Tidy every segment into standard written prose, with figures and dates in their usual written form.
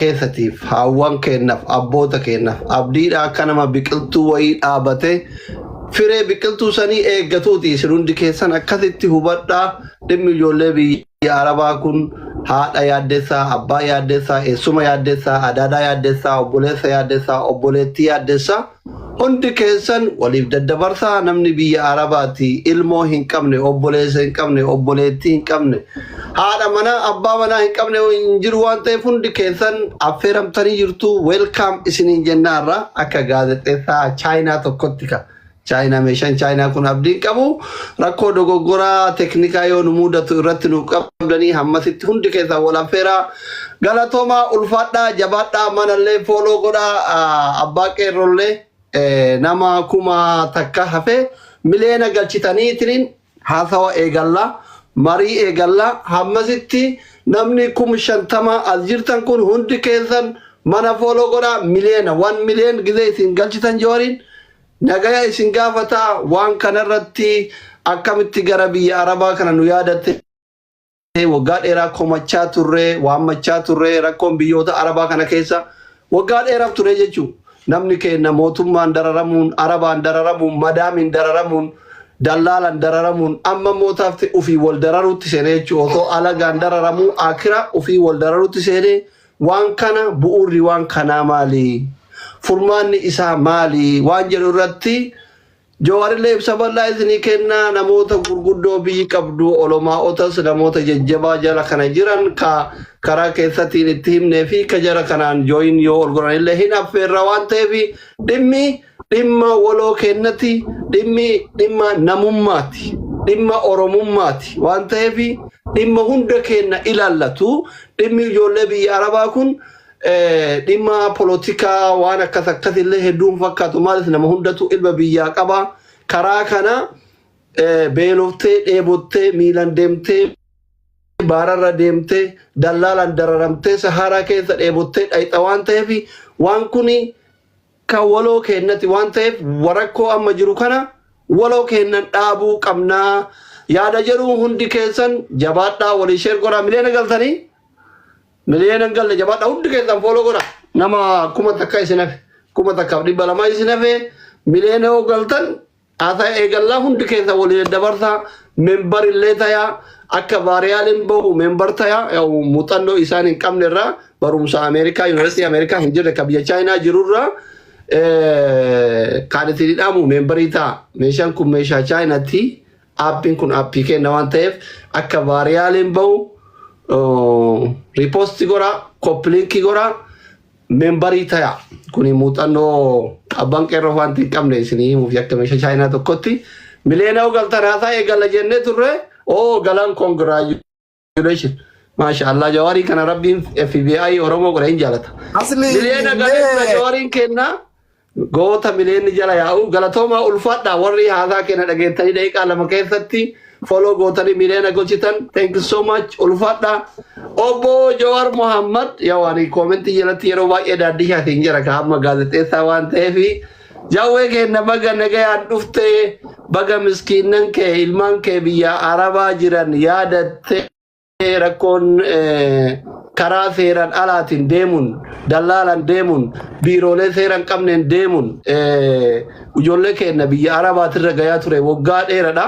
Keessatiif haawwan keennaaf, abboota keennaaf abdiidha. Akka nama biqiltuu wayii dhaabate firee biqiltuu sanii eeggatuuti. Isin hundi keessan akkasitti hubadhaa. Dhimmi ijoollee biyya arabaa kun haadha yaaddessaa, abbaa yaaddessaa, eessuma yaaddessaa, adaadaa yaaddessaa, obboleessa yaaddessaa, obboleettii yaaddessaa. Hundi keessan waliif daddabarsaa. Namni biyya arabaati ilmoo hin qabne, obboleessa hin qabne, obboleettii hin qabne, haadha manaa, abbaa manaa hin qabne hin jiru waan ta'eef, hundi keessan affeeramtanii jirtu. Welcome isiniin jennaarra. Akka gaazexeessaa Chaayinaa tokkotti, ka Chaayinaa, meeshaan Chaayinaa kun abdiin qabu, rakkoo dogoggoraa teknikaa yoo nu mudatu irratti nu qabdanii, hammasitti hundi keessan wal affeeraa. Galatoomaa, ulfaadhaa, jabaadhaa. Manallee follow godhaa. Abbaa qeerrollee nama 1000 hafee miliyoona galchitaniitiin haasawa eegallaa, marii eegallaa. Hammasitti namni 50,000 as jirtan kun hundi keessan mana follow godhaa. Miliyoona, 1 million gizee isin galchitan, Jawaariin nagaya isin gaafataa. Waan kanarratti akkamitti gara biyya arabaa kana nu yaadatte? Waggaa dheeraa komachaa turre, waammachaa turre. Rakkoon biyyoota arabaa kana keessa waggaa dheeraaf ture jechuun, namni keenya mootummaan dararamuun, arabaan dararamuun, madaamiin dararamuun, dallaalan dararamuun, amma mootaaf ufii wal dararuutti seenee jechuun, osoo alagaan dararamuu akira ufii wal dararuutti seenee. Waan kana bu'uurri waan kanaa maali? Furmaanni isaa maali? Waan jedhu irratti Jawaarillee ibsa bal'aa isinii kennaa. Namoota gurguddoo biyyi qabdu, olomaa'otas, namoota jajjabaa jala kana jiran ka karaa keessattiin itti himnee fi ka jara kanaan join yoo ol godhanillee hin affeerra waan ta'eef, dhimmi dhimma waloo kennati, dhimmi dhimma namummaati, dhimma oromummaati waan ta'eef, dhimma hunda kenna ilaallatu. Dhimmi ijoollee biyya arabaa kun dhimma polotikaa waan akkas akkasillee hedduun fakkaatu. Maalis nama hundatu ilma biyyaa qaba. Karaa kana beeloftee, dheebottee, miilan deemtee, baararra deemtee, dallaalan dararamtee, saharaa keessa dheebottee dhayxa waan ta'eef, waan kuni kan waloo kennati waan ta'eef, warakkoo amma jiru kana waloo kennan dhaabuu qabnaa yaada jedhu. Hundi keessan jabaadhaa, walii share godhaa. Miliyoona galtanii, miliyoona hin galle, jabaadhaa. Hundi keessan follow godhaa. Nama 1000 isin hafe, 1200 isin hafe. Miliyoona yoo galtan haasaa eegallaa. Hundi keessan walii daddabarsaa, member illee tayaa. Akka viraliin bahu member tayaa. Yaa'u muuxannoo isaan hin qabne irraa, barumsa Ameerikaa, yuunivarsiitii Ameerikaa hin jirre, ka biyya Chaayinaa jirurraa kan itti dhidhamu memberii ta'a. Meeshaan kun meeshaa Chaayinaatti, appiin kun appii kenna waan ta'eef, akka viraliin bahu repost godhaa, copy linkii godhaa, memberii ta'a. Kuni muuxannoo abbaan qeerroo waan hin qabne isinii himuuf, akka meeshaa Chaayinaa tokkotti. Miliyoona yoo galtan haasaa eegalla jennee turre. Oo, galan, congratulation. Maasha Allah, Jawaarii kana Rabbiin FBI Oromoo godha, hin jaalata. Asli. Miliyoona galee tura. Jawaariin kenna goota miliyoonni jala yaa'u. Galatoomaa, ulfaadha. Warri haasaa kenna dhageettanii daqiiqaa 2 keessatti follow gootanii miliyoona gochitan, thank you so much, ulfaadha. Obbo Jawaar Muhammad, yaa ani commentii jalatti yeroo baay'ee daaddishaatiin jira ka hamma gaazexeessaa waan ta'eef, Jawwee keenya, baga nagayaan dhufte. Baga miskiinnan kee, ilmaan kee biyya arabaa jiran yaadatte. Rakkoon karaa seeraan alaatiin deemuun, dallaalan deemuun, biiroolee seeraan qabneen deemuun ijoollee keenya biyya arabaatirra gayaa ture waggaa dheeraadha.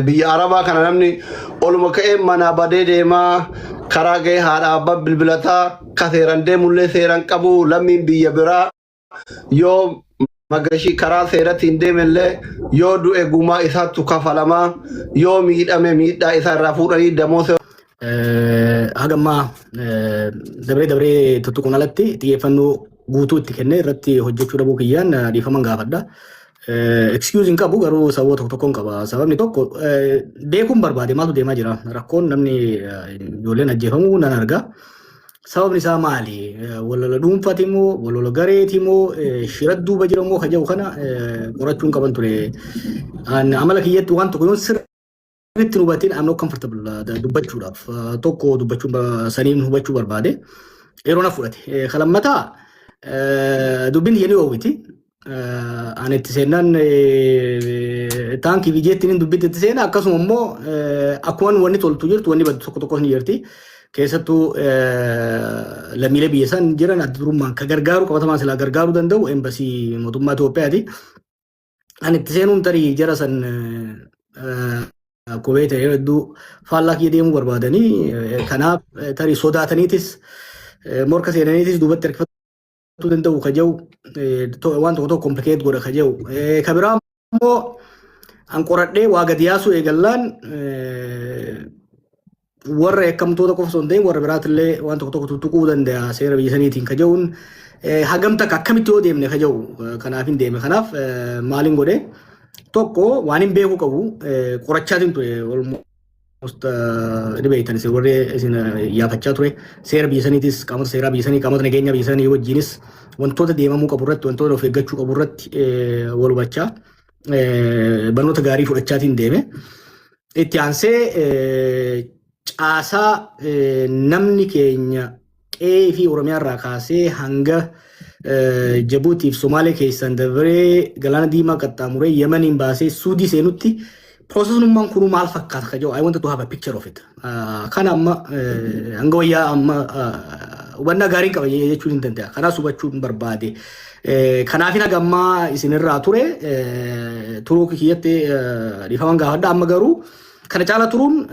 Biyya arabaa kana namni oluma ka'ee manaa badee deemaa, karaa ga'ee haadha abbaa bilbilataa, ka seeraan deemullee seeraan qabu, lammiin biyya biraa yoo magashii karaa seeratiin deemellee, yoo du'e gumaa isaattu kafalamaa, yoo miidhame miidhaa isaa irraa fuudhanii damoo. Haga ammaa dabree dabree tuttuquun alatti xiyyeeffannoo guutuu itti kennee irratti hojjechuu dhabuu kiyyaan dhiifaman gaafadha. Excuse hin qabu, garuu sababa tokko tokkoon qaba. Sababni tokko, beekuun barbaade maaltu deemaa jira. Rakkoon namni ijoolleen ajjeefamuu nan arga. Sababni isaa maali? Walola dhuunfaati moo, walola gareeti moo, shira duuba jira moo kan jedhu kana qorachuun qaban ture. Amala kiyyatti waan tokko yoo sirriitti hin hubatin, I'm not comfortable dubbachuudhaaf. Tokko dubbachuun saniin hubachuu barbaade. Yeroo na fudhate. Kan lammataa, dubbiin tiyya ni oowwiti. Ani itti seennaan taankii fi jettiin dubbitti itti seena. Akkasuma immoo akkuma wanni toltu jirtu, wanni baddu tokko tokkos ni jirti. Keessattuu lammiilee biyya san jiran adda durummaan ka gargaaru, qabatamaan silaa gargaaruu danda'u embasii mootummaa Itoophiyaati. Ani itti seenuun tarii jara san akkuma beektan yeroo hedduu faallaa kiyya deemuu barbaadanii, kanaaf tarii sodaataniitis morka seenaniitis duubatti harkifachuu danda'u ka jedhu, waan tokko tokko complicate godha ka jedhu. Ka biraa immoo an qoradhee waa gadi yaasuu eegallaan warra yakkamtoota qofa osoo hin ta'in warra biraatillee waan tokko tokko tuttuquu danda'a seera biyya saniitiin ka jedhuun, hagam takka akkamitti yoo deemne ka jedhu kanaaf hin deeme. Kanaaf maaliin godhe? Tokko, waan hin beekuu qabu qorachaatiin ture. Almost ni beektan isin warri isin yaafachaa ture, seera biyya saniitis, qaamota seeraa biyya sanii, qaamota nageenya biyya sanii wajjinis wantoota deemamuu qabu irratti, wantoota of eeggachuu qabu irratti wal hubachaa, barnoota gaarii fudhachaatiin deeme. Itti aansee caasaa namni keenya qe'ee fi Oromiyaa irraa kaasee hanga Jabuutiif Somaalee keessaan dabaree Galaana Diimaa qaxxaamuree Yemeniin baasee Suudii seenutti processummaan kunuu maal fakkaata ka jedhu, I wanted to have a picture of it. Kana amma hanga wayyaa amma hubannaa gaarii qaba jechuun hin danda'a. Kanaas hubachuun barbaade. Kanaafin haga ammaa isinirraa ture turuu kiyyatti dhiifaman gaafadha. Amma garuu kana caala turuun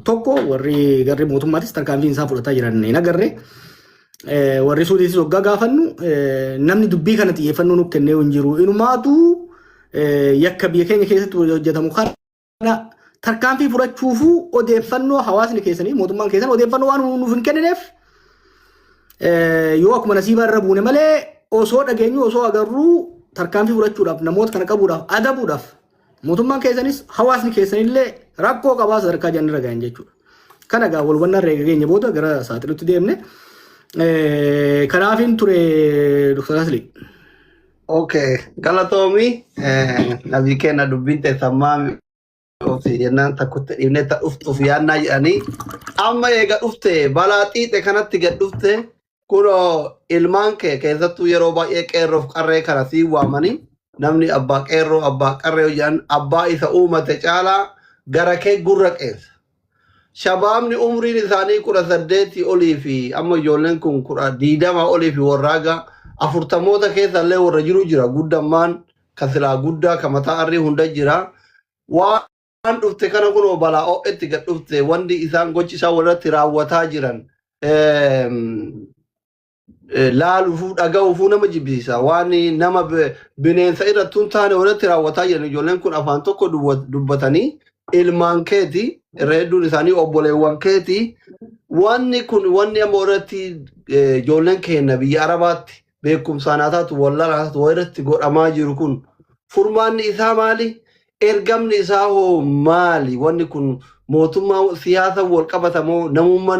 tokko, warri garri mootummaatis tarkaanfiin isaan fudhataa jiran hin agarre. Warri Suudiitis waggaa gaafannu namni dubbii kana xiyyeeffannoo nuuf kennee hin jiru. Inumaatu yakka biyya keenya keessatti hojjetamu kana tarkaanfii fudhachuufuu odeeffannoo hawaasni keessanii, mootummaan keessan odeeffannoo waan nuuf hin kennineef, yoo akkuma nasiibaa irra buune malee, osoo dhageenyu, osoo agarruu, tarkaanfii fudhachuudhaaf, namoota kana qabuudhaaf, adabuudhaaf mootummaan keessanis hawaasni keessanillee rakkoo qabaa sadarkaa jannirra gahan jechuudha. Kana egaa wal hubannaa irra eega booda gara saaxilutti deemne. Kanaafin ture, Dr. Asli. Okay, galatoomi. Nabii keenya dubbiin teessammaa ofii jennaan takkutti dhiibnee ta dhuftuuf yaannaa jedhanii, amma eega dhufte balaa xiixe kanatti gad dhufte, kunoo ilmaan kee keessattuu yeroo baay'ee qeerroof qarree kana sii waamanii, namni abbaa qeerroo, abbaa qarree jedhan abbaa isa uumate caalaa gara kee gurra qeensa. Shabaabni umriin isaanii 18 olii fi amma ijoolleen kun 20 olii fi warraaga 40moota keessa illee warra jiru jira. Guddammaan ka silaa guddaa ka mataa arrii hunda jira. Waan dhufte kana kunoo balaa ho'etti gad dhufte, wanti isaan gochi isaan walirratti raawwataa jiran laaluufuu dhaga'uufuu nama jibbisiisa. Waan nama bineensa irratti hin taane walirratti raawwataa jiran, ijoolleen kun afaan tokko dubbatanii, ilmaan keeti, irra hedduun isaanii obboleewwan keeti. Wanni kun wanni amma irratti ijoolleen keenya biyya Arabaatti beekumsaan haa taatu, wallaalaan haa taatu, walirratti godhamaa jiru kun furmaanni isaa maali? Ergamni isaa hoo maali? Wanni kun mootummaa siyaasa wal qabatamoo namummaa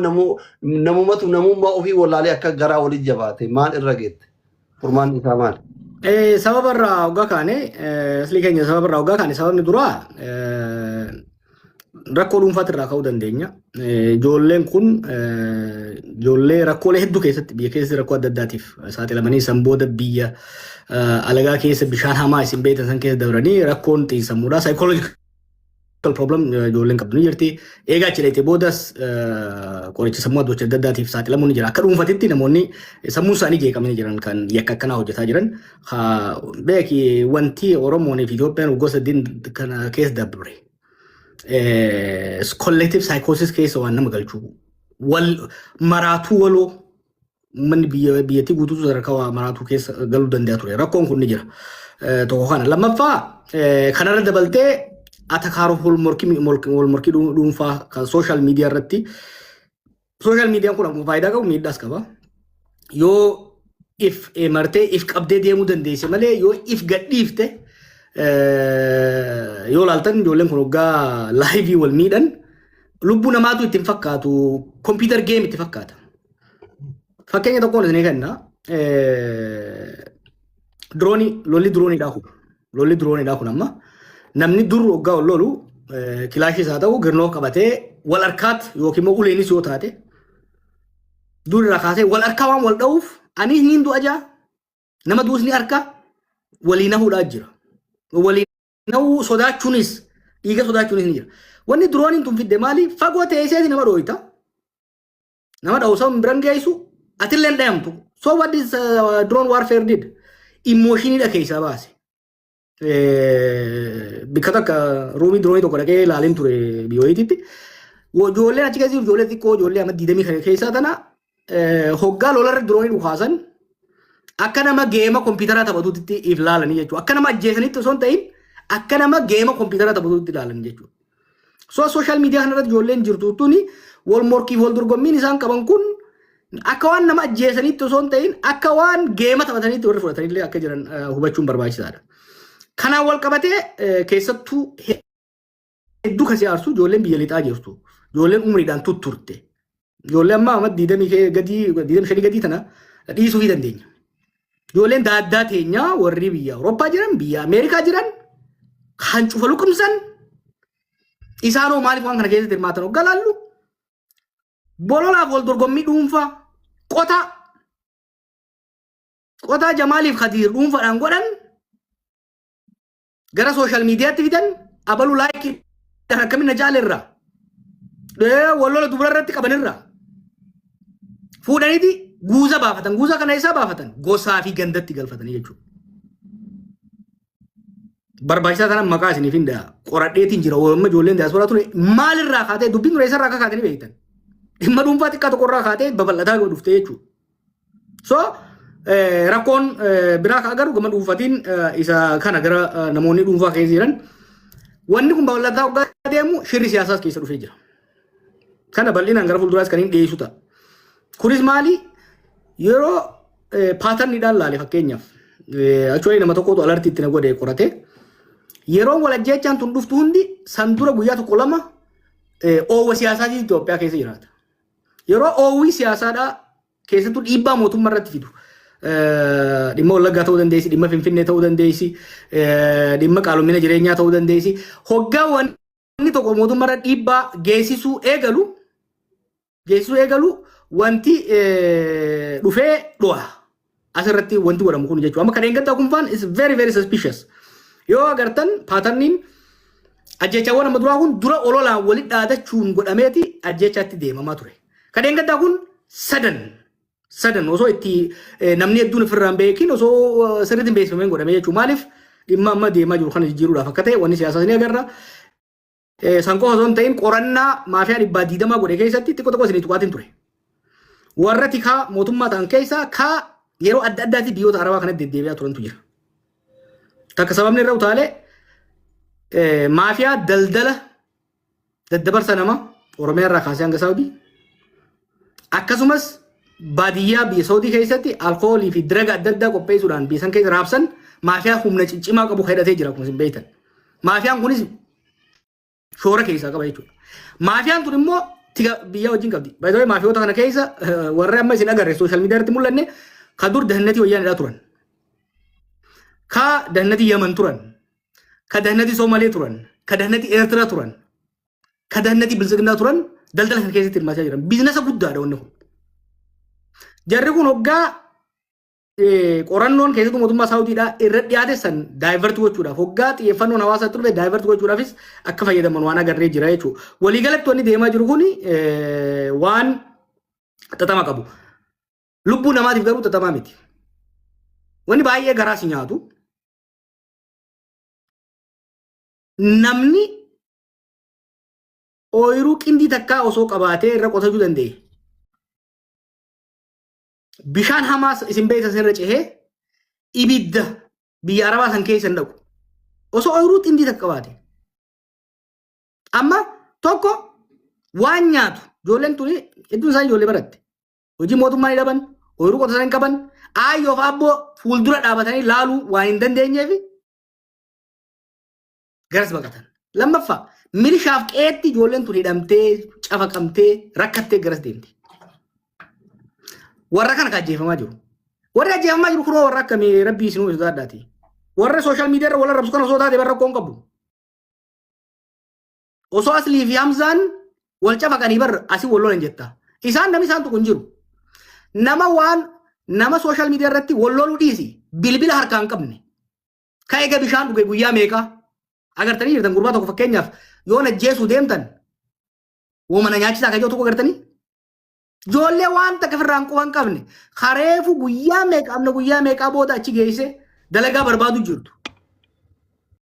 namumatu namummaa ofii wallaalee akka garaa walii jabaate maal irra geette? Furmaanni isaa maali? Sababa irraa hoggaa kaane, aslii keenya, sababa irraa hoggaa kaane, sababni duraa rakkoo dhuunfaatti irraa ka'uu dandeenya. Ijoolleen kun ijoollee rakkoolee hedduu keessatti, biyya keessatti rakkoo adda addaatiif saaxilamanii, san booda biyya alagaa keessa bishaan hamaa isin beektan san keessa dabranii, rakkoon xiinsammuudhaa, psychological problem, ijoolleen qabdu ni jirti. Eegaa achi dheete boodas qoricha sammuu adda adda addaatiif saaxilamuun ni jira. Akka dhuunfatitti namoonni sammuun isaanii jeeqamanii jiran kan yakka akkanaa hojjetaa jiran. Beeki, wanti Oromoon fi Itoophiyaan gosa diin kana keessa dabre collective psychosis keessa waan nama galchuu, wal maraatuu waloo uummanni biyya biyyattii guutuutu sadarkaa waa maraatuu keessa galuu danda'a ture. Rakkoon kun ni jira. Tokko kana. Lammaffaa, kanarra dabaltee atakaaroo wal morkii dhuunfaa kan social media irratti, social mediaan kun akkuma faayidaa qabu miidhaas qaba. Yoo if martee if qabdee deemuu dandeesse malee, yoo if gadhiifte, yoo laaltan ijoolleen kun waggaa live wal miidhan lubbuu namaatu itti hin fakkaatu, computer game itti fakkaata. Fakkeenya tokkoon isinii kenna. Diroonii, lolli dirooniidhaa kun, lolli dirooniidhaa kun, amma namni dur waggaa ol lolu kilaashiis haa ta'u girnoo qabatee wal harkaat yookiin immoo uleenis yoo taate, dur irraa kaasee wal harkaa waan wal dha'uuf, anis niin du'a jaa, nama du'us ni harka walii nahuudhaa jira. Walii nahuu sodaachuunis, dhiiga sodaachuunis ni jira. Wanni dirooniin tun fidde maali? Fagoo teesseeti nama dhooyta. Nama dha'u san biran geessu, atillee hin dhayamtu. So what is drone warfare did? Emotioniidha keessaa baase. Bikka takka roomii droneii tokko dhaqee ilaalin ture biyyoititti. Ijoolleen achi keessa jiru ijoollee xiqqoo, ijoollee amma 20 keessaa tana hoggaa lolarra droneii dhukaasan akka nama game kompiitaraa taphatutti if ilaalanii jechuudha. Akka nama ajjeesanitti osoo hin ta'in akka nama game kompiitaraa taphatutti ilaalan jechuudha. So social media kanarratti ijoolleen jirtu tuni wal morkiif wal dorgommiin isaan qaban kun akka waan nama ajjeesanitti osoo hin ta'in akka waan game taphatanitti warri fudhatanillee akka jiran hubachuun barbaachisaadha. Kanaan wal qabatee keessattuu hedduu kasi aarsu ijoolleen biyya lixaa jirtu. Ijoolleen umriidhaan tutturte. Ijoollee amma amma 20 gadii, 25 gadii tana dhiisuu fi dandeenya. Ijoolleen daaddaa teenyaa warri biyya Awurooppaa jiran, biyya Ameerikaa jiran kan cufa luqumsan isaanoo maaliif waan kana keessatti hirmaatan hoggaa laallu, bololaaf wal dorgommii dhuunfaa qotaa qotaa Jamaaliif Khadiir dhuunfaadhaan godhan gara social mediatti fidan, abaluu like akkamiin na jaalerraa wal lola dubara irratti qabanirraa fuudhaniiti guuza baafatan. Guuza kana eessaa baafatan? Gosaa fi gandatti galfatanii jechuudha. Barbaachisaa tanan maqaa isiniif hin qoradheetiin jira. Amma ijoolleen diyaasporaa ture maalirraa kaatee dubbiin ture, eessarraa akka kaatanii beektan? Dhimma dhuunfaa xiqqaa tokkorraa kaatee babal'ataa dhuftee jechuudha. So rakkoon biraa ka agarru gama dhuunfatiin isa kana, gara namoonni dhuunfaa keessa jiran wanni kun babal'ataa hoggaa deemu shirri siyaasaas keessa dhufee jira. Kana bal'inaan gara fuulduraas kan hin dhiyeessu ta'a. Kunis maali? Yeroo patterniidhaan laale, fakkeenyaaf actually nama tokkotu alertii itti na godhe qorate, yeroo wal ajjeechaan tun dhuftu hundi san dura guyyaa tokko lama oowwa siyaasaatiin Itoophiyaa keessa jiraata. Yeroo oowwii siyaasaadhaa keessattuu dhiibbaa mootummaa irratti fidu. Dhimma Wallaggaa ta'uu dandeessi, dhimma Finfinnee ta'uu dandeessi, dhimma qaalomina jireenyaa ta'uu dandeessi. Hoggaa wanni tokko mootummaa irra dhiibbaa geessisuu eegalu wanti dhufee dhu'a. Asirratti wanti godhamu kun jechuudha. Amma kan eeggattaa kun faan is very very suspicious. Yoo agartan, patterniin ajjeechaawwan amma duraa kun dura ololaan walitti dhaadachuun godhameeti ajjeechaatti deemamaa ture. Kan eeggattaa kun sadan sadan osoo itti namni hedduun ofirraa hin beekin, osoo sirriitti hin beeksifameen godhamee jechuudha. Maaliif? Dhimma amma deemaa jiru kana jijjiiruudhaaf akka ta'e wanni siyaasaas ni agarra. San qofa osoo hin ta'in qorannaa maafiyaa 120 godhe keessatti xiqqoo tokko isinii tuqaatiin ture. Warra tikaa mootummaa ta'an keessaa kaa yeroo adda addaatti biyyoota Arabaa kanatti deddeebi'aa turantu jira. Takka sababni irra utaalee maafiyaa daldala daddabarsa nama Oromiyaa irraa kaasee hanga Saawudii, akkasumas baadiyyaa biyya Saawudii keessatti alkoolii fi diraga adda addaa qopheessuudhaan biyya san keessa raabsan, maafiyaa humna ciccimaa qabu hidhatee jira akkuma isin beektan. Maafiyaan kunis shoora keessaa qaba jechuudha. Maafiyaan tun immoo tika biyya wajjin qabdi. Baay'ee maafiyoota kana keessa warri amma isin agarre social media irratti mul'anne ka dur dahannatii wayyaanidhaa turan. Ka dahannatii Yaman turan. Ka dahannatii Soomalee turan. Ka dahannatii Eertiraa turan. Ka dahannatii Biltsiginnaa turan daldala kana keessatti hirmaachaa jiran. Businessa guddaadha wanni kun. Jarri kun hoggaa qorannoon keessattuu mootummaa Saawudiidhaa irra dhiyaate san divert gochuudhaaf, hoggaa xiyyeeffannoon hawaasaatti dhufe divert gochuudhaafis akka fayyadaman waan agarree jira jechuudha. Waliigalatti wanni deemaa jiru kun waan xaxama qabu. Lubbuu namaatiif garuu xaxamaa miti. Wanni baay'ee garaa si nyaatu, namni ooyiruu qindii takkaa osoo qabaatee irra qotachuu danda'e, bishaan hamaas isin beektan irra cehee ibidda biyya Arabaa san keessa hin dhaqu. Osoo ooyiruu qindii takka qabaate. Amma tokko waan nyaatu, ijoolleen tuni hedduun isaanii ijoollee baratte. Hojii mootummaa ni dhaban, ooyiruu qotatan hin qaban, aayyoof abboo fuuldura dhaabatanii laaluu waan hin dandeenyeef garas baqatan. Lammaffaa, milishaaf qeetti ijoolleen tun hidhamtee, cafaqamtee, rakkattee garas deemti. Warra kana kan ajjeefamaa jiru. Warri ajjeefamaa jiru kunoo warra akkamii? Rabbii isinuu sodaadhaati. Warra social media irra wal arrabsu kana osoo taate bara rakkoon qabu. Osoo Aslii fi Hamzaan wal cafaqanii bar asii wal lolan jetta. Isaan namni isaan tuqu hin jiru. Nama waan nama social media irratti wal loluu dhiisi, bilbila harkaa hin qabne. Ka eega bishaan dhuge guyyaa meeqa? Agartanii jirtan, gurbaa tokko fakkeenyaaf yoo ajjeesuu deemtan woomana nyaachisaa kan jiru tokko agartanii. Ijoollee waan takka ofirraan quban qabne kareefu guyyaa meeqa amna guyyaa meeqaa booda achi geesse dalagaa barbaadu jirtu.